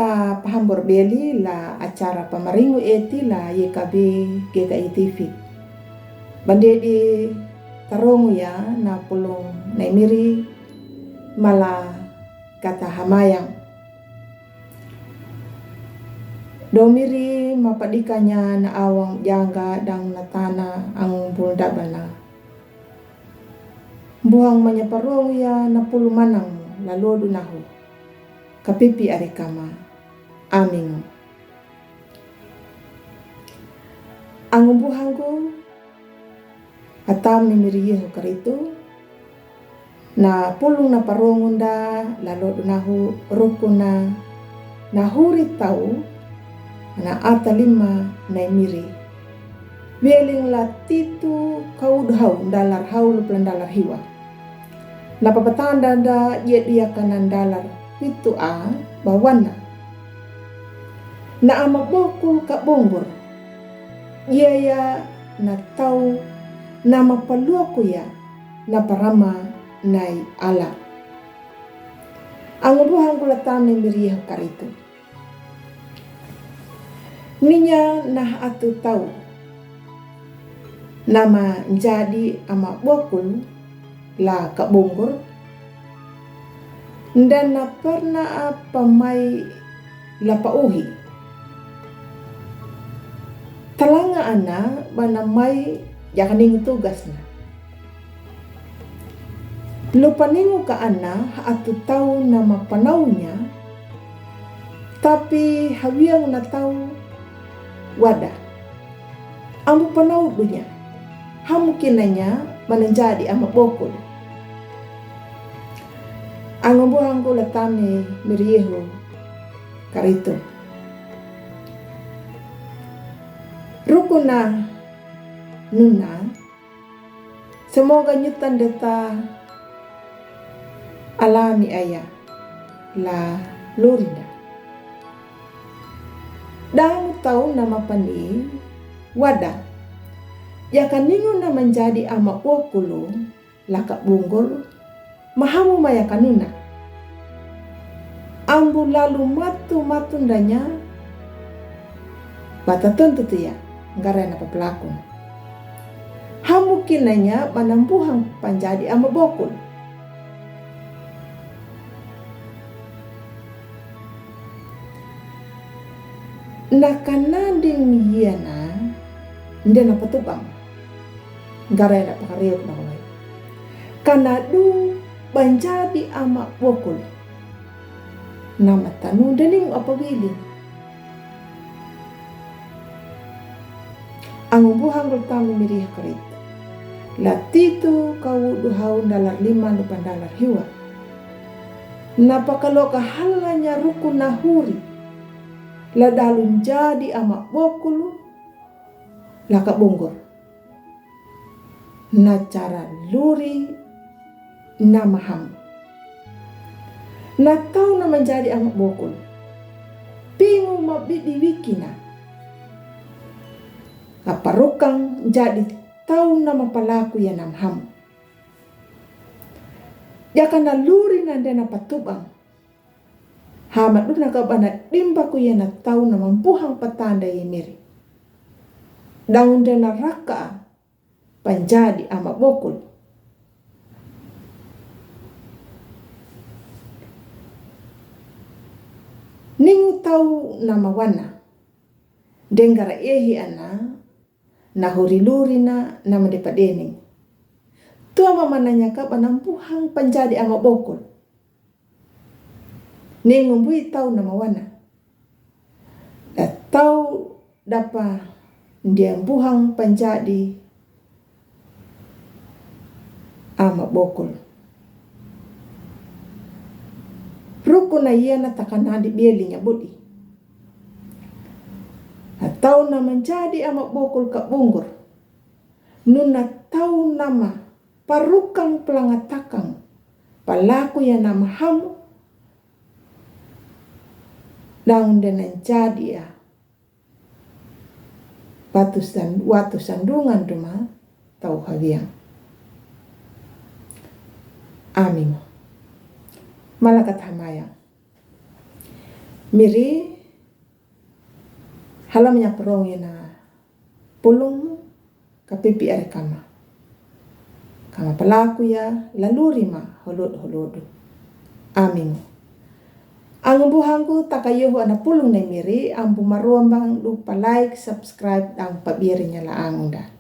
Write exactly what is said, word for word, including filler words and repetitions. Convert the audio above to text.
Pahambor beli la acara pamaringu eti la Y K B G K I T V. Bande di tarongu ya na pulung nai miri mala kata hamayang. Dou miri mapadikanya na awang jangga dang na tana ang bul dabana. Buhang manya parong ya na pulu manang la lodu nahu. Kapipi ari kama. Amin. Ang buhangku atam ni miri Yehu Karitu. Na pulung na parongunda la lodu nahu rukuna na huri tau na ata lima nai miri. Weling la Titu kau dhau dalar hau luplan dalar hiwa. Na papatanda da dia dia kanan dalar pitu a bawana. Na ama bokul ka bongbor. Ia ya na tau na mapaluaku ya na parama nai ala. Ang buhangku la tam ni miri Yehu Karitu. Ninya na atu tau nama jadi ama bokul la ka bongbor. Nda na parna apa mai la pauhi. Talanga ana bana mai jakaning tugas na. Lupaningu ka ana ha atu tau nama panaunya. Tapi hawiang na tau wada. Ambu panau dunya. Hamukinanya mananjadi ama bokul. Ang buhangku la tam ni miri Yehu Karitu. Rukuna nuna. Semoga nyutan deta alami aya la lurinda. Damu tau nama pani wada. Jakaningu na manjadi ama okulu la ka bongbor. Mahamu maya kanuna. Ambu lalu matu matu ndanya. Bata tontu tu ya ngara na papalakun. Hamukinanya manambuhang panjadi ama bokul. Na kananding yena ndena patubang. Ngara na pakariok na wai. Kana du banjadi ama bokul. Nama tanu dening apa wili. Ang buhangku la tam ni miri Yehu Karitu. La Titu kau duhau dalar lima lupan dalar hiwa. Na pakaloka halanya rukuna huri. La dalu njadi ama bokulu la ka bongbor. Na cara luri na mahamu. Na tau na manjadi ama bokul. Pingu mabidi wikina. Apa rukang jadi tau na mapalaku ya na mahamu. Jaka na luri na ndena patubang. Hama duna ka bana dimbaku ya na tau na mambuhang patanda ya miri. Daun ndena raka panjadi ama bokul. Ningu tau na mawana. Dengara ehi ana. Na huri luri na nama depa dening. Tua mamananya ka banambuhang panjadi ama bokul. Ningu mbui tau na mawana. Da tau dapa ndia mbuhang panjadi ama bokul. Rukuna yena takanandi bielinya budi. Atau na manjadi ama bokul ka bongbor. Nuna tau nama parukang pelangatakang palaku ya na mahamu. Daun ndena njadi ya. Watu san-, watu sandungan duma tau hawiang. Amin. Malakat hamayang. Miri, hala menya perong ina pulung ka pipi are kama. Kama palaku ya lalu rima holod holodu. Amingu. Ang buhangku taka yoho ana pulung ne miri, ang bu marombang lupa like, subscribe, ang pabiri nyala angunda.